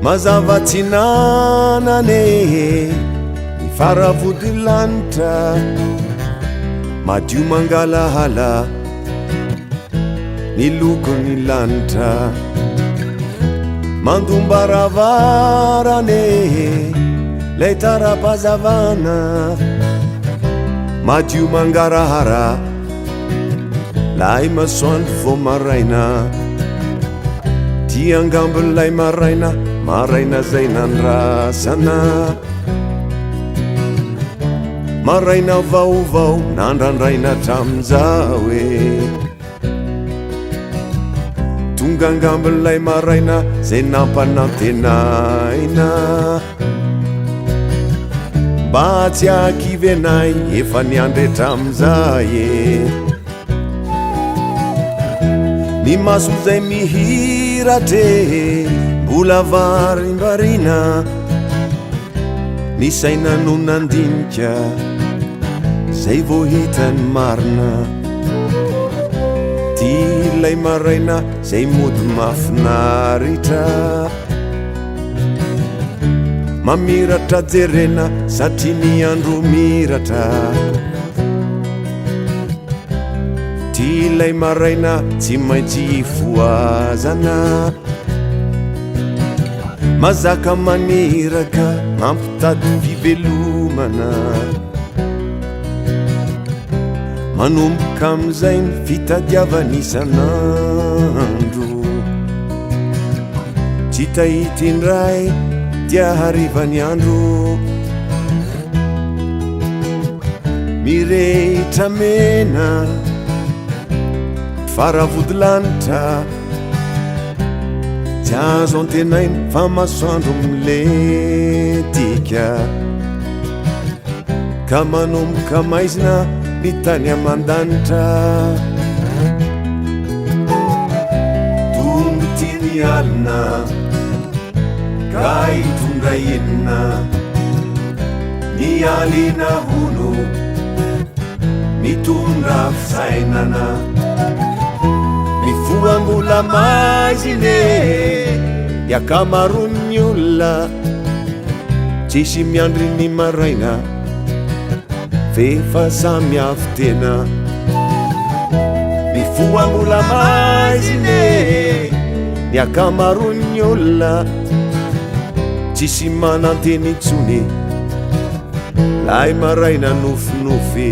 Mazava atsinanana e, ny faravodilanitra, madio mangalahala ny lokon'ny lanitra. Mandom-baravarana e, lay tara-pahazavana, madio mangarahara, lay masoandro vao maraina. Ty angamba ilay maraina, maraina zay nandrasana. Maraina vaovao nandrandraina hatramin'izao e. Tonga angamba ilay maraina zay nampanantenaina. Mba tsy hahakivy anay efa niandry hatramin'izay e. Ny maso izay mihiratra e, mbola varimbariana. Ny saina no nandinika, zay vao hita ny marina. Ty ilay maraina zay mody mahafinaritra. Mamiratra jerena satria ny andro miratra. Ty ilay maraina tsy maintsy hifohazana. Mazaka maniraka mampitady fivelomana. Manomboka amin'izay ny fitadiavana isan'andro. Tsy hitahita indray dia hariva ny andro. Mirehitra mena faravodilanitra. Tsy azo antenaina fa masoandro milentika. Ka manomboka maizina ny tany aman-danitra. Tonga ity ny alina ka hitondra inona? Ny alina hono mitondra fisainana. Mifoha mbola maizina e, ny ankamaroan'ny olona. Tsisy miandry ny maraina f'efa samy avy tena. Mifoha mbola maizina e, ny ankamaroan'ny olona. Tsisy manantena intsony, lay maraina nofinofy.